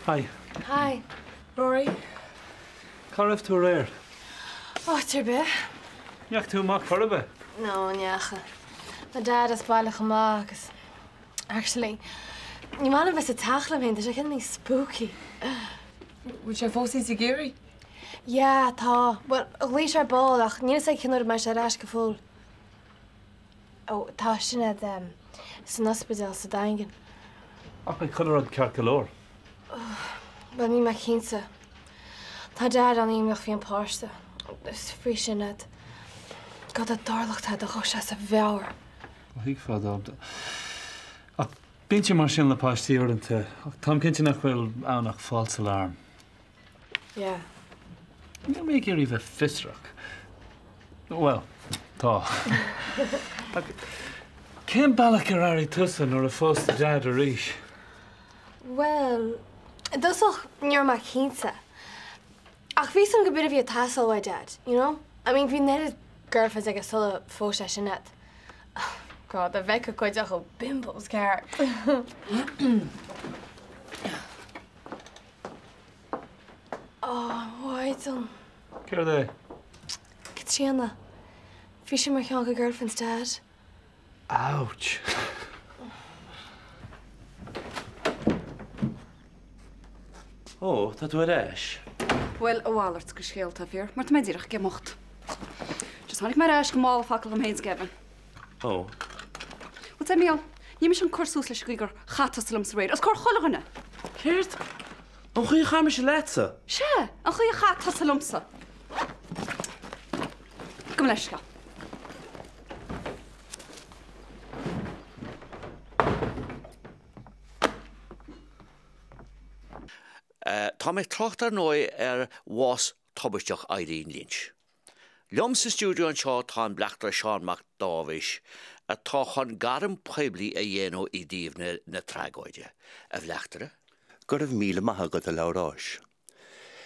Hi. Hi. Rory. Cá raibh tú aréir? Áit ar bith. Ní dheachaigh tú amach chor ar bith? No, ní dheachaigh. Tá Dad as baile chomh maith agus actually ní maith liom bheith sa teach liom féin, tá sé cineál spooky. Bhfuil sé fós thíos i gCiarraí? Yeah, tá. Bhuel, ghlaoigh sé ar ball ach níl a fhios agam cén uair a mbeidh sé ar ais go fóill. Ó, tá Sinéad san ospidéal sa Daingean. Ach beidh chuile rud ceart go leor. Bhuel, níl mé cinnte. Tá Dad an-imníoch faoi an páiste. Is faoi Sinéad. God, dá dtarlódh tada dó, gheobhadh sé as a mheabhair. Thuigfeá dó. Ach bíonn sé mar sin le páistí uaireanta. Ach táim cinnte nach bhfuil ann ach false alarm. Yeah. Níl mé ag iarraidh bheith fiosrach. Bhuel, tá. Ach cén bealach ar airigh tusa nuair a phós do Dhaid arís? Bhuel, i dtosach ní raibh mé cinnte. Ach bhí 'fhios a'm go b'in a bhí ag teastáil uaidh Dad, you know? I mean, bhí an oiread girlfriends aige sula phós sé Sinéad. God, dá bhfeicfeá cuid acu, bimbos ceart. Ó, a Mhaighdean. Céard é? Caitríona. Bhí sí mar cheann de girlfriends Dad. Ouch. Ó, tá tú ar ais. Bhuel, a mhalairt de scéal atá fíor, mar tá mé díreach ag imeacht. Just tháinig mé ar ais chun mála focal agam féin is Kevin. Ó. Bhuel, a Mhícheáil, níl mise chun cur suas leis an gcaoi gur chaith tusa liomsa aréir, os comhair chuile dhuine! Céard? An chaoi a chaith mise leatsa? Sea, an chaoi a chaith tusa liomsa! Gabh mo leithscéal. Tá mé ag trácht ar ndóigh ar bhás tubaisteach Eileen Lynch. Liom sa stiúideo anseo tá an Bleachtaire Seán Mac Dáibhis atá chun gairm poiblí a dhéanamh i dtaobh na tragóide. A Bhleachtaire. Go raibh míle maith agat, a Labhráis.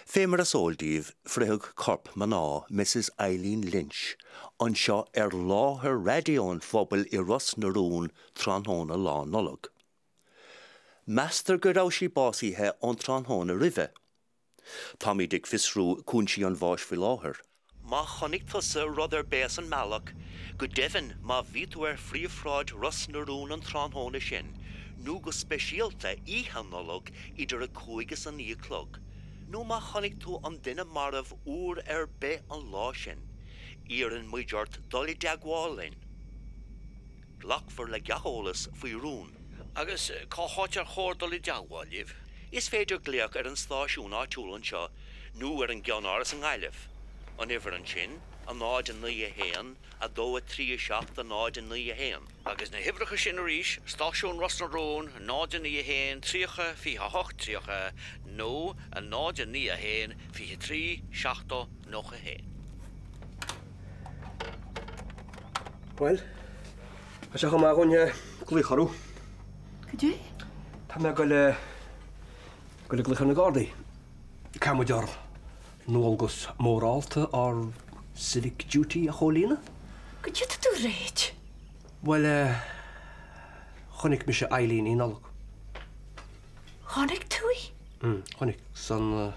Fé mar is eol daoibh, fritheadh corp mná, Mrs Eileen Lynch, anseo ar láthair Raidió an Phobail i Ros na Rún tráthnóna Lá Nollag. Meastar go raibh sí básaithe ón tráthnóna roimhe. Táimid ag fiosrú cúinsí an bháis faoi láthair. Má chonaic tusa rud ar bith as an mbealach, go deimhin má bhí tú ar phríomhshráid Ros na Rún an tráthnóna sin, nó go speisialta Oíche Nollag idir a 5 is a 9 a chlog, nó má chonaic tú an duine marbh uair ar bith an lá sin, iarrann muid ort dul i dteagmháil linn. Glacfar le gach eolas faoi rún. Agus cá háit ar chóir dul i dteagmháil libh? Is féidir glaoch ar an stáisiún áitiúil anseo nó ar an gceannáras i nGaillimh. An uimhir ansin, 0 9 1 2 3 7 0 9 1. Agus na huimhreacha sin arís, Stáisiún Ros na Rún, 0 9 1 30 28 30 nó 0 9 1 23 70 91. Bhuel, tá sé chomh maith dhúinn glaoch orthu. Cad é? Tá mé ag goil ag goil ag glaoch ar na Gardaí. Caithfidh muid ár ndualgas mórálta, ár civic duty a chomhlíonadh. Cad é tá tú a ráit? Bhuel, chonaic mise Eileen Oíche Nollag. Chonaic tú í? Chonaic. San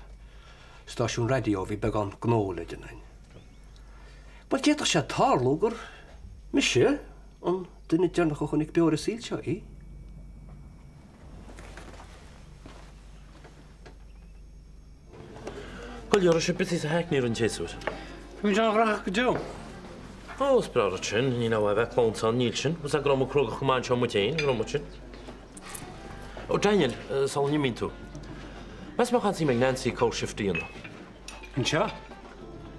stáisiún raidió, bhí beagán gnó le déanamh againn. Bhuel, d'fhéadfadh sé tarlú gur mise an duine deireanach a chonaic beo ar an saol seo í. Bhuel, raibh sibh busy sa Hackney an tséasúir. Bhí muid an-ghnóthach go deo. Ó, is breá rud sin. Ní raibh a bheith clónta ann, níl sin. Bhfuil 's go raibh muid crógach go maith anseo muid féin, go raibh muid sin. Ó, Daniel, sula n-imíonn tú. Meas mbeadh aon suim ag Nancy cow shift a dhéanamh? Anseo?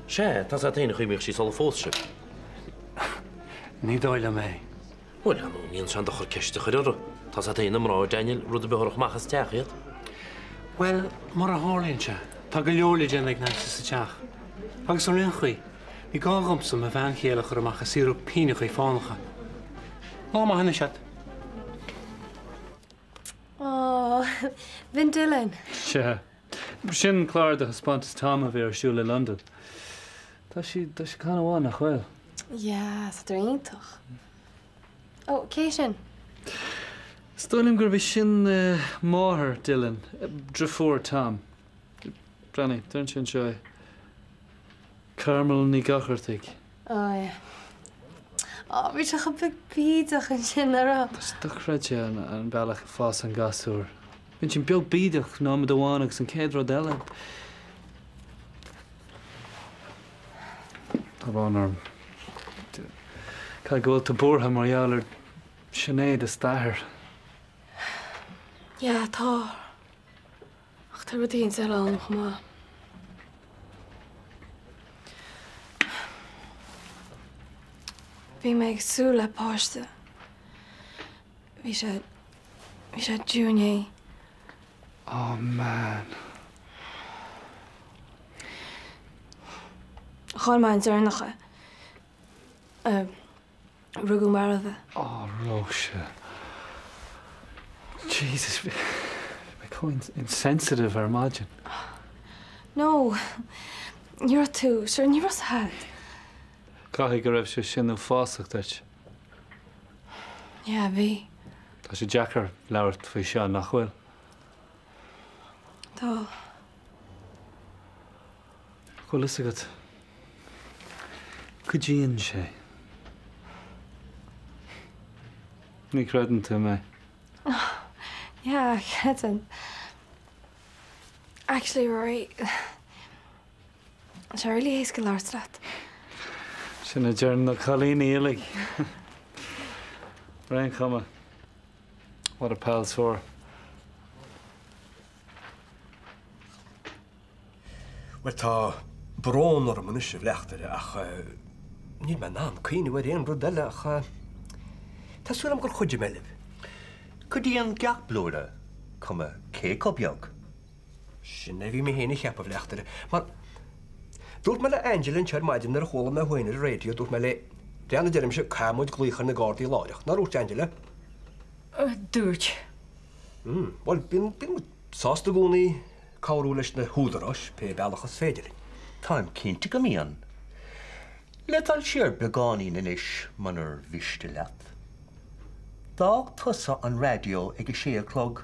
Sea, tá 's a't fhéin an chaoi a mbíodh sí sula phós sibh. Ní dóigh liom é. Bhuel, ar ndóigh, ní dhéanann sé aon dochar ceist a chur uirthi. Tá 's a't fhéin na mná, Daniel, rud ar bith a thabharfadh amach as teach iad. Bhuel, mura tharlaíonn sé, tá go leor le déanamh ag Nancy sa teach. Agus ar aon chaoi, ní gá dhomsa mo bhean chéile a chur amach ag saothrú pingneacha fánacha. Lá maith anois a't. Ó, b'in Dylan. Sea. Sin clár de thaispeántas Tom a bhí ar siúl i Londain. Tá siad, tá siad an-mhaith, nach bhfuil? Yeah, tá siad iontach. Ó, cé sin? Is dóigh liom gurb í sin máthair Dylan, driofúr Tom. Breathnaigh, deireann sé anseo é. Carmel Ní Dhochartaigh. Oh yeah. Oh, bhí sé chomh beag bídeach ansin, nach raibh? Tá sé dochreidte an bealach a fásann gasúr. Bíonn siad beag bídeach nóiméad amháin agus an chéad rud eile. Tá brón orm. Caithfidh go bhfuil tú buartha mar gheall ar Sinéad is d'athair. Yeah, tá. Ach tá rud éigin eile ann chomh maith. Bhí mé ag súil le páiste. Bhí sé, bhí sé due inné. Oh man. Chaill mé an deireanach é. Rugadh marbh é. Oh Róise. Jesus, bhí mé chomh insensitive ar maidin. No, ní raibh tú, sure, ní raibh sad. Caithfidh go raibh sé sin uafásach duit. Yeah, bhí. Tá sé deacair labhairt faoi seo, nach bhfuil? Tá. Bhfuil fhios agat, cuidíonn sé. Ní chreideann tú mé. Yeah, creidim. Actually, Rory, tá sé really éasca labhairt leat. Sin a deireann na cailíní uilig. Ar aon chuma, what are pals for? Bhuel, tá brón orm anois, a Bhleachtaire, ach níl mé in ann cuimhneamh ar aon rud eile ach tá súil agam gur chuidigh mé libh. Cuidíonn gach blúire, cuma cé chomh beag. Sin é a bhí mé féin a cheapadh, a Bhleachtaire, mar dúirt mé le Angela anseo ar maidin nuair a chuala mé féin ar an raidió, dúirt mé léi, Breathnaigh, a deirimse, caithfidh muid glaoch ar na Gardaí láithreach. Nár dhúirt, Angela? Dúirt. Bhuel, bíonn muid sásta i gcónaí cabhrú leis na húdaráis pé bealach is féidir linn. Táim cinnte go mbíonn. Le dul siar beagáinín anois, munar mhiste leat. D'fhág tusa an raidió ag a sé a chlog.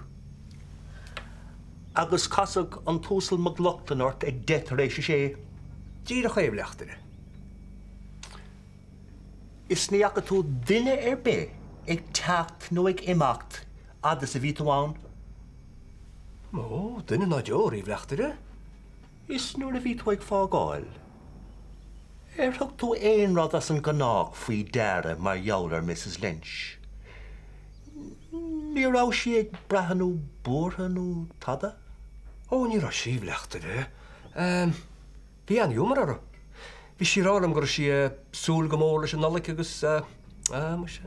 Agus casadh an tUasal Mac Lochlainn ort ag deich tar éis a sé. Díreach é, a Bhleachtaire. Is ní fhaca tú duine ar bith ag teacht nó ag imeacht fhad is a bhí tú ann? Ó, duine ná deoraí, a Bhleachtaire. Is nuair a bhí tú ag fágáil, ar thug tú aon rud as an ngnách faoi deara mar gheall ar Mrs Lynch? Ní raibh sí ag breathnú buartha nó tada? Ó, ní raibh sí, a Bhleachtaire. Bhí an-ghiúmar uirthi. Bhí sí ag rá liom go raibh sí ag súil go mór leis an Nollaig agus, ah, muise,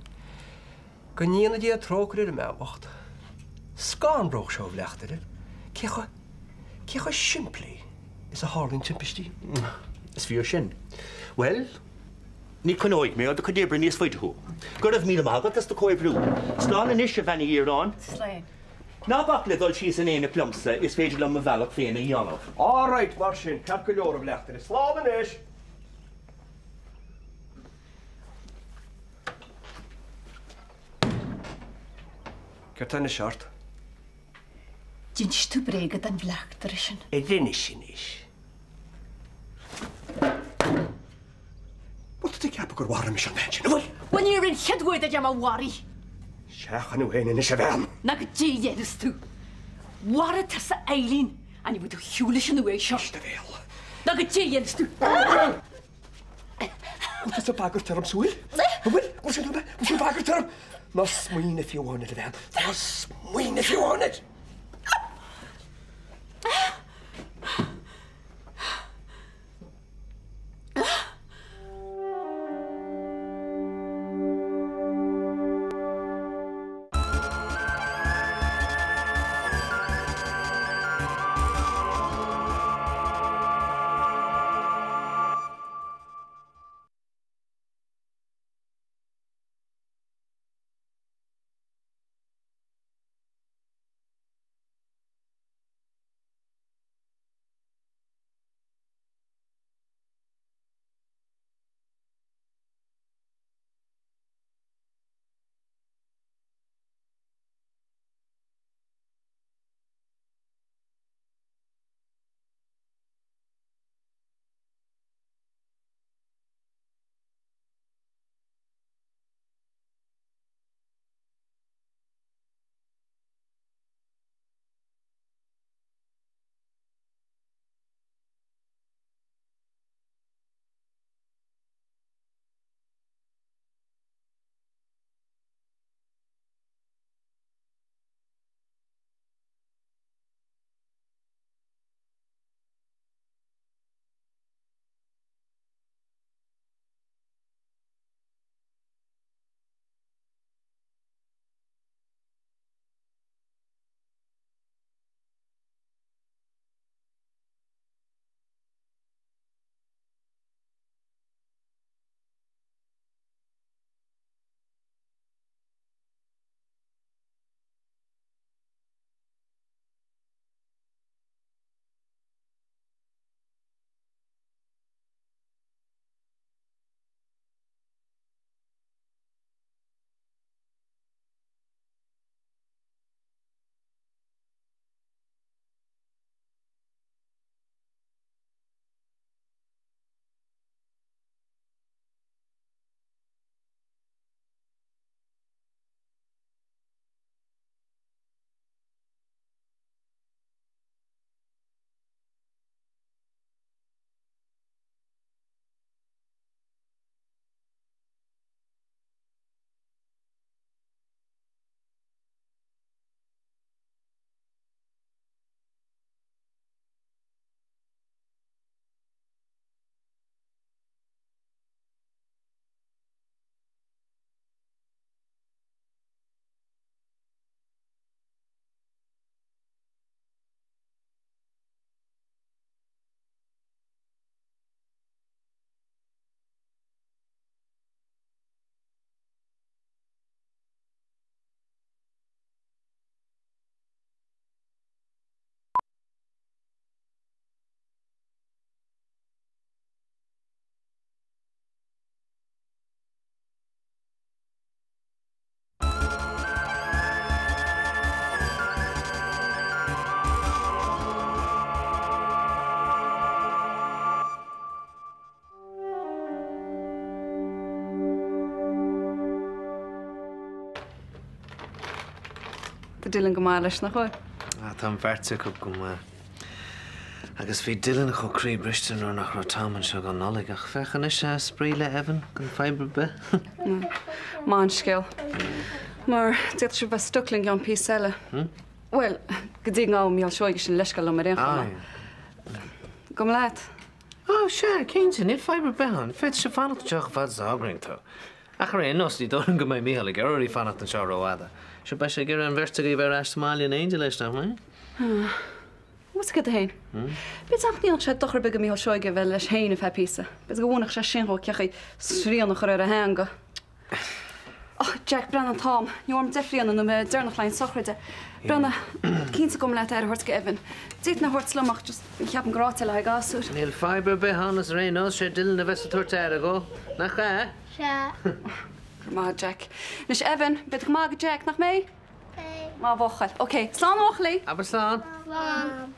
go ndéana Dia trócaire ar an mbean bhocht. Scanródh seo, a Bhleachtaire, cé chomh, cé chomh simplí is a tharlaíonn timpistí. Is fíor sin. Bhuel, ní choinneoidh mé ó do chuid oibre níos faide thú. Go raibh míle maith agat as do chomhoibriú. Slán anois, a Bhean Uí Dhireáin. Slán. Ná bac le dul síos in éineacht liomsa, is féidir liom mo bhealach féin a dhéanamh. All right, mar sin, ceart go leor, a Bhleachtaire. Slán anois! Céard tá anois ort? D'inis tú bréaga don bhleachtaire sin. Ar inis anois? Bhfuil tú ag ceapadh gur mharaigh mise an bhean sin, an bhfuil? Bhuel, ní raibh an chéad uair duit é mo mharaigh. Seachain thú féin anois, a bhean! Ná goidé a dhéanfas tú. Mharaigh tusa Eileen, ach ní bhfaighidh tú ar shiúl leis an uaigh seo. Éist do bhéal. Ná goidé a dhéanfas tú. Bhfuil tusa ag bagairt orm, an bhfuil? An bhfuil? Bhfuil sin, bhfuil tú ag bagairt orm? Ná smaoinigh fiú amháin air, a bhean. Ná smaoinigh fiú amháin air! Tá Dylan go maith leis, nach bhfuil? Ah, tá an bheirt acu go maith. Agus bhí Dylan chomh croíbhriste nuair nach raibh Tom anseo don Nollaig, ach féach anois é ag spraoi le Evan gan fadhb ar bith. Maith an scéal. Mar d'fhéadfadh sibh bheith stuck linn i gceann píosa eile. Bhuel, go dtí go ngabhann Mícheál Seoighe sin leithscéal liom ar aon chuma. Gabhfaidh mé leat. Á, sea, cinnte, níl fadhb ar bith ann. Féadfaidh sibh fanacht anseo chomh fada is a thograíonn tú. Ach ar aon nós, ní dóigh liom go mbeidh Mícheál ag iarraidh oraibh fanacht anseo rófhada. Sure, beidh sé ag iarraidh an bheirt agaibh a bheith ar ais sa mbaile in éindí leis, nach mbeidh? Bhfuil 's agat féin. B'fhéidir nach ndéanfadh sé dochar ar bith do Mhícheál Seoighe a bheith leis féin ar feadh píosa. B'fhéidir go bhfónfadh sé sin dhó cén chaoi srian a chur ar a theanga. Ó, Jack, breathnaigh an t-am. Ní bhfuair mé deich mbliana nó mé deireanach le haghaidh an sochraide. Breathnaigh, cinnte gabhfaidh mé leat aire a thabhairt do Evan. D'fhéadfainn é a thabhairt liom ach just ní cheapaim gur áit é le haghaidh gasúir. Níl fadhb ar bith ann is ar aon nós, sé Dylan a bheas ag tabhairt aire dhó. Nach ea? Sea. Go raibh maith agat, Jack. Anois, Evan, beidh tú go maith do Jack, nach mbeidh? Beidh. Maith an bhuachaill. Ok, slán a bhuachaillí! Abair slán. Slán.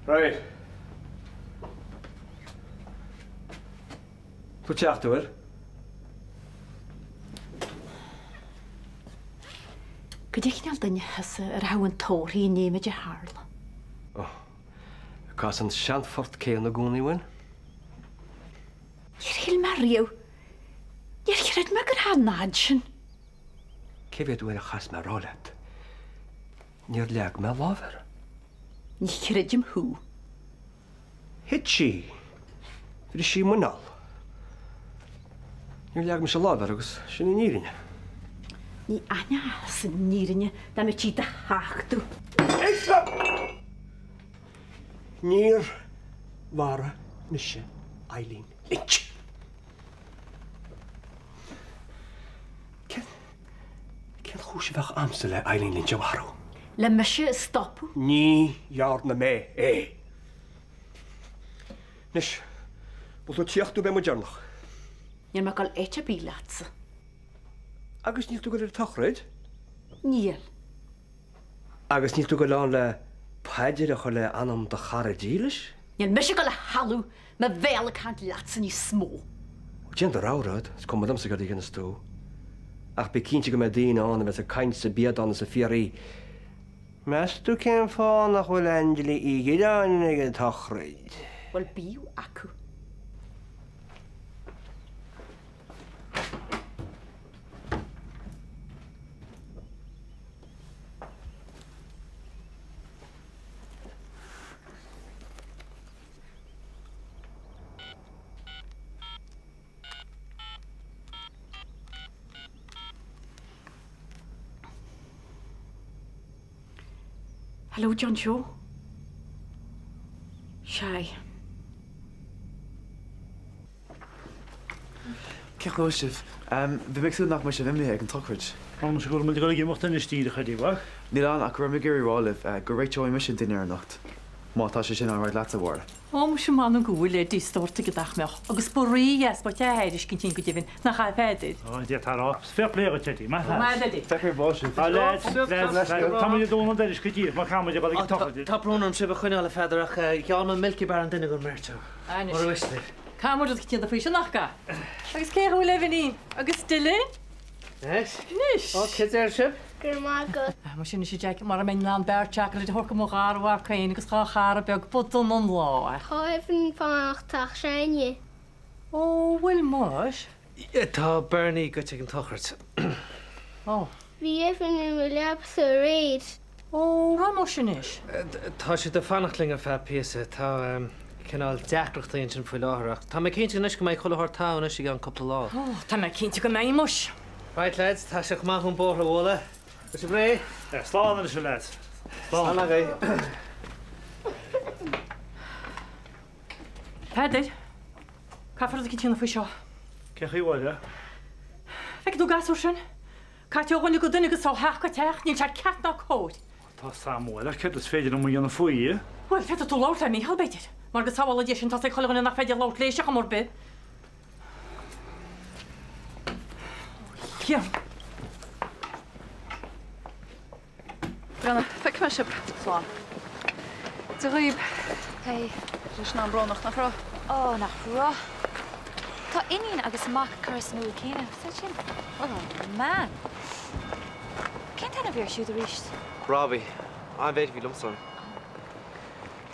Right. Tú teacht uair. Goidé cineál duine thusa ar a thabhann tórthaí i ndiaidh méid a tharla. Ó, cá as an seanphort céanna i gcónaí uainn? Níor shíl mé riamh, níor chreid mé gur an fhad sin. Cé mhéad uair a chas mé a rá leat, níor leag mé lámh uirthi. Ní chreidim thú. Thit sí. Bhris sí a muineál. Níor leag mise lámh uirthi agus sin an fhírinne. Ní aithneofá an fhírinne dá mbeadh sí do thachtadh. Éist liom! Níor mharaigh mise Eileen Lynch. Cén, cén chúis a bheadh a'msa le Eileen Lynch a mharú? Le mise a stopadh? Ní dhearna mé é. Anois, bhfuil tú ag tíocht nó beidh muid deireanach? Níl mé ag dul áit ar bith leatsa. Agus níl tú ag dul ar an tsochraid? Níl. Agus níl tú ag dul ann le paidir a chur le anam do chara dílis? Níl mise ag dul a shalú mo bhéal ag caint leatsa níos mó. Déan do rogha rud, is cuma liomsa céard a dhéanas tú. Ach bí cinnte go mbeidh daoine ann a bheas ag caint sa biadán is ag fiafraí, Meas tú cén fáth nach bhfuil Angela Uí Dhireáin ag an tsochraid? Bhuel, bíodh acu. Hello, John Joe. Sea. Cén chaoi a bhfuil sibh? Bhí mé ag súil nach mbeadh sibh imithe ag an tsochraid. Tá muid ag dul ag imeacht anois díreach, a Eddie. Níl ann ach go raibh mé ag iarraidh rá libh go réiteoidh mise an dinnéar anocht, má tá sé sin alright leatsa, a Mháire. Ó, muise m'anam go bhfuil, Eddie, is dóigh nach mbeadh. Agus ba rí-dheas ba ea a thairiscint féin go deimhin, nach ea, a Pheadair? Ó, d'fhéadfá a rá. Is fair play dhuit, Eddie. Maith fear. Maith, Eddie. Feicfidh ar ball sibh. Á, lads, lads, tá muid ag dúnadh an dorais go díreach mar caithfidh muid a dhul ag an tsochraid. Tá brón orm sibh a choinneáil, a Pheadair, ach gheall mé Milky Bar an duine don mbeirt agaibh. Anois. Mura miste libh. Caithfidh muid rud éicint a dhéanamh faoi sin, nach gcaithfidh? Agus cén chaoi a bhfuil Eibhín? Agus Dylan? Anois. Anois. Ó, cad deir sibh? Go raibh maith agat. Ah, mar sin anois, a Jack, mara mbeinn in ann beár seacláide a thabhairt do mo gharmhac féin agus dhá chara beag, ba dona an lá é. Tá Evan ag fanacht teach s'againne. Ó, bhfuil muis? Tá Bernie goite ag an tsochraid. Ó. Bhí Evan i mo leaba-sa aréir. Ó, raiméis anois. Tá siad ag fanacht linn ar feadh píosa. Tá cineál deacrachtaí ansin faoi láthair ach tá mé cinnte anois go mbeidh chuile shórt togha anois i gceann cúpla lá. Ó, tá mé cinnte go mbeidh, muis. Right lads, tá sé chomh maith dhúinn bóthar a bhualadh. Bhfuil sibh réidh? Slán anois a lads. Slán agaibh. Peadar, caithfear rud éicint a dhéanamh faoi seo. Cén chaoi a bhfuil? Feiceann tú an gasúr sin? Caite ó dhuine go duine agus ó theach go teach, níl sé ceart ná cóir. Tá Sam uaidh, ach céard is féidir liom a dhéanamh faoi? Bhuel, féadfaidh tú labhairt le Mícheál, b'fhéidir. Mar go sábhála Dia sinn, tá's ag chuile dhuine nach féidir labhairt léis ar chuma ar bith. Ó, Thiarna. Breathnaigh, feicfidh mé sibh. Slán. Dia dhaoib. Hey. Bhí sé sin an-bhrónach, nach raibh? Ó, nach raibh. Tá iníon agus mac curtha san uaigh céanna, is é sin? Oh, man. Cén t-ainm a bhí air siúd arís? Robbie. An-mhéid a bhí liomsa.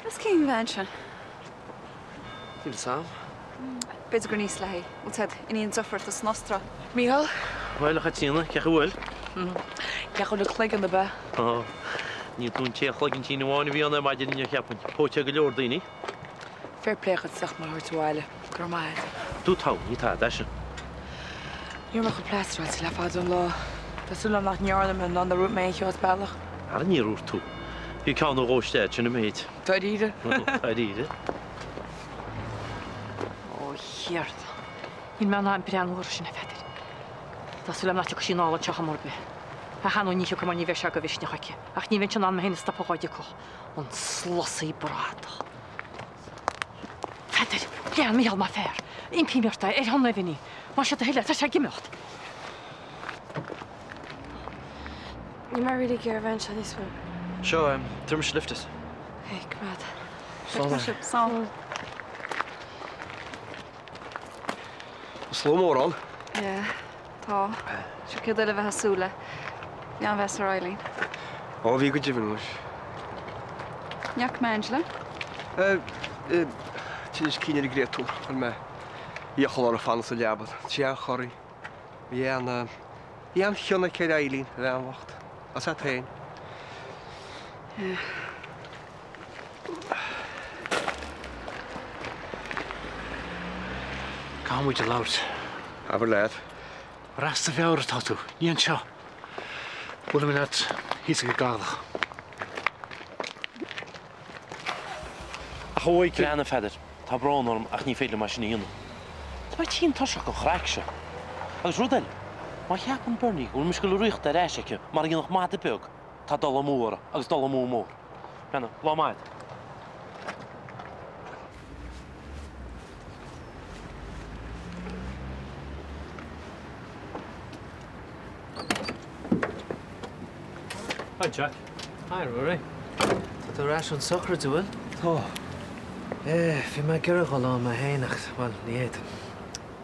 Agus cén bhean sin? Níl 'fhios a'm. B'fhéidir gur niece léi. Bhfuil 's a'd, iníon deirfiúr atá san Astráil. Mícheál? Bhuel, a Chaitríona, cén chaoi a bhfuil? Cén chaoi a bhfuil do chloigeann, ab ea? Ó, ní tú an té chloigeann tinn amháin a bhí ann ar maidin inniu, cheapfainn. Póit ar go leor daoine. Fair play dhuit as ucht mé a thabhairt abhaile. Go raibh maith agat. Tú togha, ní tada é sin. Ní raibh mé chomh plástráilte le fada an lá. Tá súil agam nach ndearna mé ná nár dhúirt mé aon cheo as bealach. Ara níor dhúirt tú. Bhí ceann nó dhó isteach, sin an méid. Dáiríre? Dáiríre. Ó, Thiarna. Níl mé in ann breathnú uirthi sin, a Pheadair. Tá súil agam nach dtiocfaidh sí anall anseo am ar bith. Ach ar ndóigh ní thiocfaidh mar ní bheidh sé de mhisneach aici. Ach ní bheinnse in ann mé féin a stopadh dhá dtiocfadh. An slusaí bradach. Pheadair, lean Mícheál mar fear. Impím ort é, ar shon Eibhín. Más é do thoil é, tá sé ag imeacht. Níl mé really ag iarraidh bheith anseo níos mó. Seo, tabharfaidh mise lift duit. Ok, coimeád. Slán. Slán. Tá slua mór ann. Yeah, tá. Sure céard eile a bheifeá ag súil le. Bhí an-mheas ar Eileen. Ó, bhí go deimhin, muis. Ní fhaca mé Angela. Tinneas cinn ar an gcréatúr. Chuir mé iachall uirthi fanacht sa leaba. Tá sí an-chorraithe. Bhí an, bhí an-chion aici ar Eileen, a bhean bhocht. As a féin. Yeah. Caithfidh muid a labhairt. Abair leat. Ar as do mheabhair atá tú, ní anseo. Buailfidh mé leat thíos ag an gcaladh. Ach a Mhichíl. Lean, a Pheadair. Tá brón orm ach ní féidir liom é sin a dhéanamh. Tá mé tinn tuirseach den chraic seo. Agus rud eile, má cheapann Bernie go bhfuil mise ag dul a ritheacht ar ais aici mar a dhéanfadh madadh beag, tá dul amú orthu, agus dul amú mór. Lean, lá maith agat. Hi Jack. Hi Rory. Tá tú ar ais ón sochraid, an bhfuil? Tá. Eh, bhí mé ag iarraidh dhul ann mé féin ach, bhuel, ní fhéadfainn.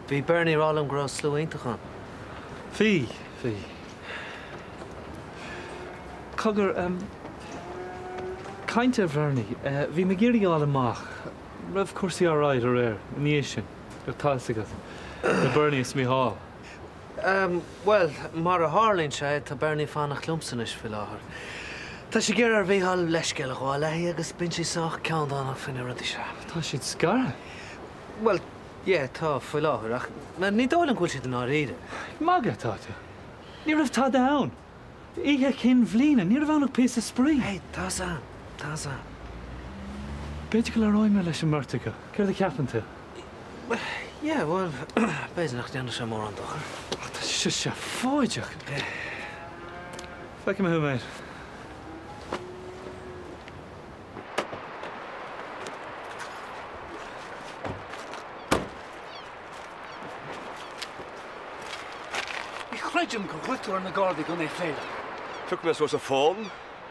Bhí Bernie ag rá liom go raibh slua iontach ann. Bhí, bhí. Cogar, em, caint ar Bhernie, eh, bhí mé ag iarraidh a fháil amach, raibh cúrsaí alright aréir, ina dhiaidh sin, raibh tá fhios agat, le Bernie is Mícheál. Em, bhuel, mar a tharlaíonn sé, tá Bernie ag fanacht liomsa anois faoi láthair. Tá sé ag iarraidh ar Mhícheál leithscéal a ghabháil léi agus bíonn sí sách ceanndánach faoi na rudaí seo. Tá siad scartha? Bhuel, yeah, tá, faoi láthair, ach ní dóigh liom go bhfuil siad i ndáiríre. Ag magadh atá tú. Ní raibh tada ann. Oíche Chinn Bhliana, ní raibh ann ach píosa spraoi. Hey, tá 's a'm, tá 's a'm. B'fhéidir go labhróidh mé leis an mbeirt acu. Céard a cheapann tú? Yeah, bhuel, b'fhéidir nach ndéanfadh sé mórán dochair. Ach tá sé seafóideach. Feicfidh mé thú, mate. Ní chreidim gur ghlaoigh tú ar na Gardaí gan é a phlé leat. Phioc mé suas an fón,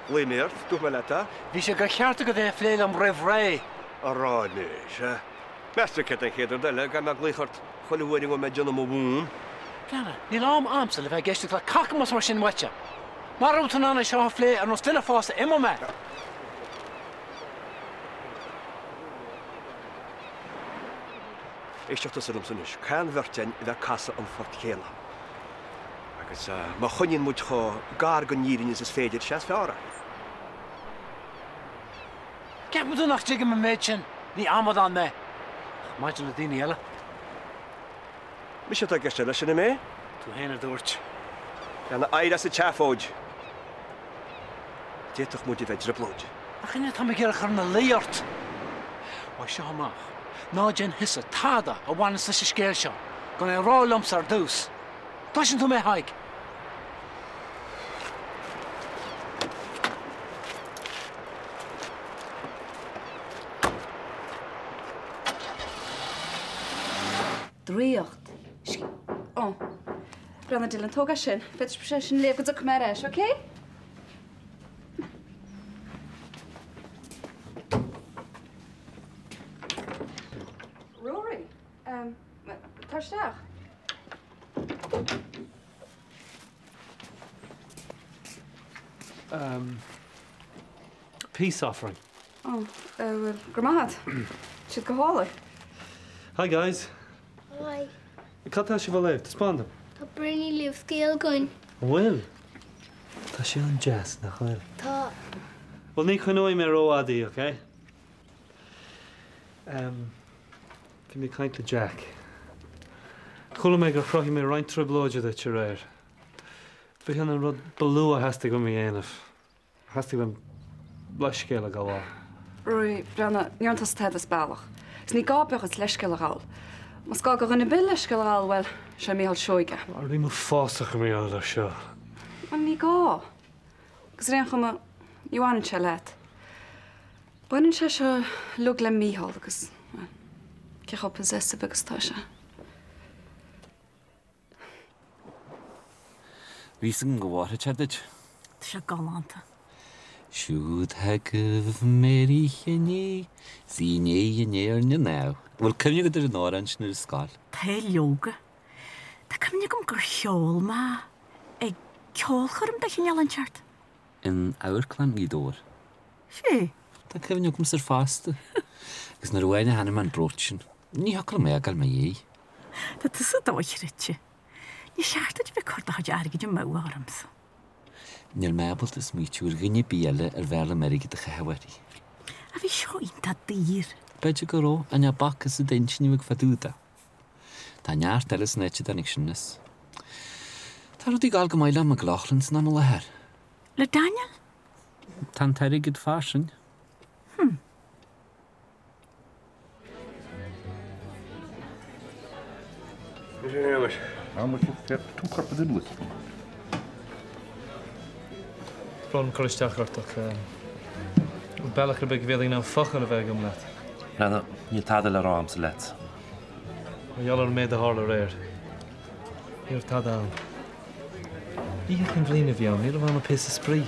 ghlaoigh mé ort, dúirt mé leat é. Bhí sé de cheart agat é a phlé liom roimh ré. A rá anois, eh? Meas tú céard é an chéad rud eile gan mé ag glaoch ort chuile uair a bhfuil mé ag déanamh mo mhún? Breathnaigh, níl am a'msa le bheith ag éisteacht le cacamas mar sin uaitse. Mara raibh tú in ann é seo a phlé ar nós duine fásta, imeoidh mé. Éisteacht tusa liomsa anois, caithfidh an bheirt againn a bheith ag casadh an phoirt chéanna. Agus má choinníonn muid chomh gar don fhírinne is is féidir, is ea is fearr é. Ceapann tú nach dtuigim an méid sin? Ní amadán mé. Ach maidir le daoine eile? Mise atá i gceist leis sin, an mé? Tú féin a dúirt. Lean éirigh as an tseafóid. D'fhéadfadh muid a bheith i dtrioblóid. Ach inniu táim ag iarraidh a chur ina luí ort. Uaidh seo amach, ná déan thusa tada a bhaineas leis an scéal seo gan é a rá liomsa ar dtús. Cloiseann tú mé, a Thaidhg? Draíocht. Ó. Breathnaigh Dylan, tóg é sin. Féadfaidh sé sin a léamh go dtiocfaidh mé ar ais, ok? tar isteach. Um, peace offering. Ó, bhuel, go raibh maith agat. Tá siad go hálainn. Hi guys. Hi. Cad tá sibh a léamh? Taispeáin dom. Tá Bernie ag léamh scéal dhúinn. An bhfuil? Tá sé an-deas, nach bhfuil? Tá. Bhuel, ní choinneoidh mé rófhada í, ok? Em, bhí mé ag caint le Jack. Chuala mé gur chruthaigh mé roinnt trioblóide duit aréir. B'shin an rud ba lú a theastaigh uaim a dhéanamh. Theastaigh uaim leithscéal a ghabháil. Ruairí, breathnaigh, ní dhearna tusa tada as bealach. Agus ní gá beocht is leithscéal a ghabháil. Más gá do dhuine ar bith leithscéal a ghabháil, bhuel, sé Mícheál Seoige. Airím uafásach mar gheall air seo. Bhuel, ní gá. Agus ar aon chuma, ní bhaineann sé leat. Baineann sé seo uilig le Mícheál agus, bhuel, cé chomh possessive agus atá sé. Bhí 'fhios agam go bhfóirfeadh sé duit. Tá sé galánta. Siúd agaibh Mary Chinné 's í ndiaidh an éirne now. An bhfuil cuimhne agat ar an amhrán sin ar an scoil? Tá leoga. Tá cuimhne agam gur cheol mé ag ceolchoirm de chineál inteacht. In Amharclann Ghaoth Dobhair. Sea. Tá cuimhne agamsa air fosta. Agus nuair a bhain a hainm an brooch sin, ní thiocfadh liom é a fhágáil i mo dhiaidh. Tá tusa dochreidte. Ní cheart duit a bheith ag cur do chuid airgid amú ormsa. Níl mé ábalta smaoitiú ar dhuine ar bith eile ar bhfearr liom airgead a chaitheamh uirthi. Ach bhí seo iontach daor. B'fhéidir go raibh, ach ní bhfacthas i d'intinn a bheadh fá dtaobh de. Tá neart eile san áit a dtáinig sin as. Tá rudaí ag dul go maith le McLaughlin san am i láthair. Le Daniel? Tá an t-airgead fairsing. Hm. Brón cur isteach ort ach an bhfuil bealach ar bith go bhféadfainn aon focal a bheith agam leat? Leanna, níl tada le rá agamsa leat. Mar gheall ar an méid a tharla aréir. Ní raibh tada ann. Oíche Chinn Bhliana a bhí ann, ní raibh ann ach píosa spraoi.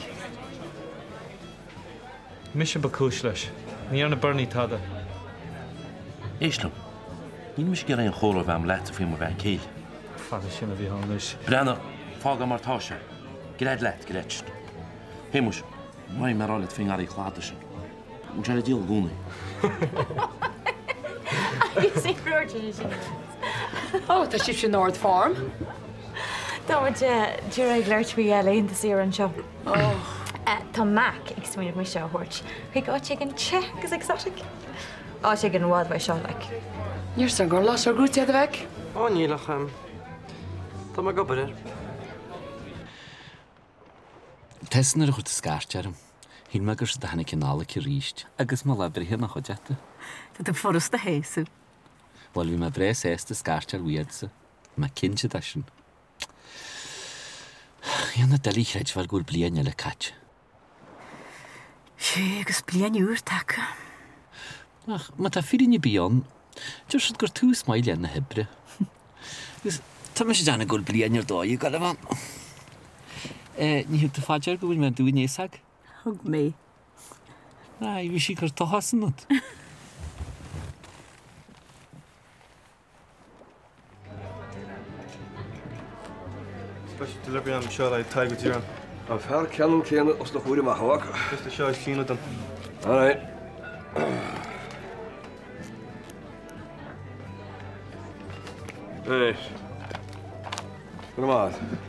Mise ba chúis leis. Ní dhearna Bernie tada. Éist liom. Níl mise ag iarraidh aon chomhrá a bheith agam leatsa faoi mo bhean chéile. Fada sin a bhí ann anois. Breathnaigh, fág é mar tá sé. Gread leat, Gretchen. Shéamuis, mhaith mé a rá leat faoin ngarraí cladaigh sin. Bhfuil sé le díol i gcónaí? Ó, tá sibhse in ard-form. Tá muid díreach ag labhairt faoi laethanta saoire anseo. Tá Mac ag smaoineamh mise a thabhairt chuig áit éigin te agus exotic. Áit éigin i bhfad uaidh seo, like. Níor san gur las ár gcrúit iad a bheidh. Ó níl ach tá mé ag obair air. Tusa nuair a chuir tú scairt orm, shíl mé gur siúd a tháinig an Nollaig arís agus mo lá breithe ina chuideachta. Tá tú furasta a shéasú. Bhuel, bhí mé breá sásta scairt a fháil uaitse, tá mé cinnte de sin. Iontach doiligh a chreidbheáil go bhfuil bliain eile caite. Sea, agus bliain úr tagtha. Ach má tá fírinne ar bith ann, deir siad gur tús maith lá na hoibre. Agus tá mise ag déanamh go bhfuil bliain ar dóigh ag dul a bheith ann. Ní thug tú fá dear go bhfuil mé dubh i ndiaidh sag? Thug mé. Aye, bhí sí ag cur tochas ionat. Special delivery anseo le Tadhg Ó Direáin. An fear ceannann céanna os do chomhair amach amharc. Just é seo is síneadh dom. All right. Right. Go raibh maith.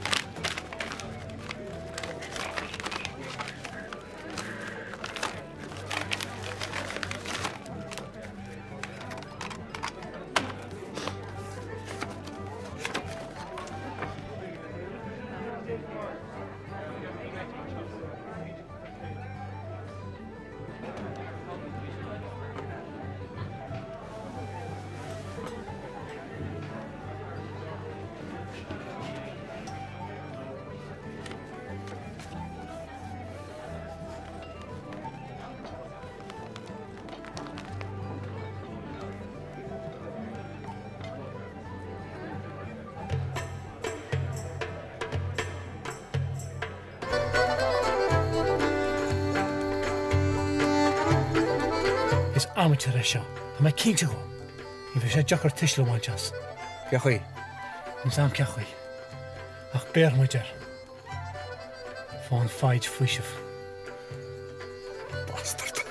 Is amaitéar é seo, tá mé cinnte dhó. Ní bheidh sé deacair tuiseal a bhaint as. Cén chaoi? Níl 's a'm cén chaoi. Ach béarfaidh muid air. Faigheann foighid faoiseamh. Bastard.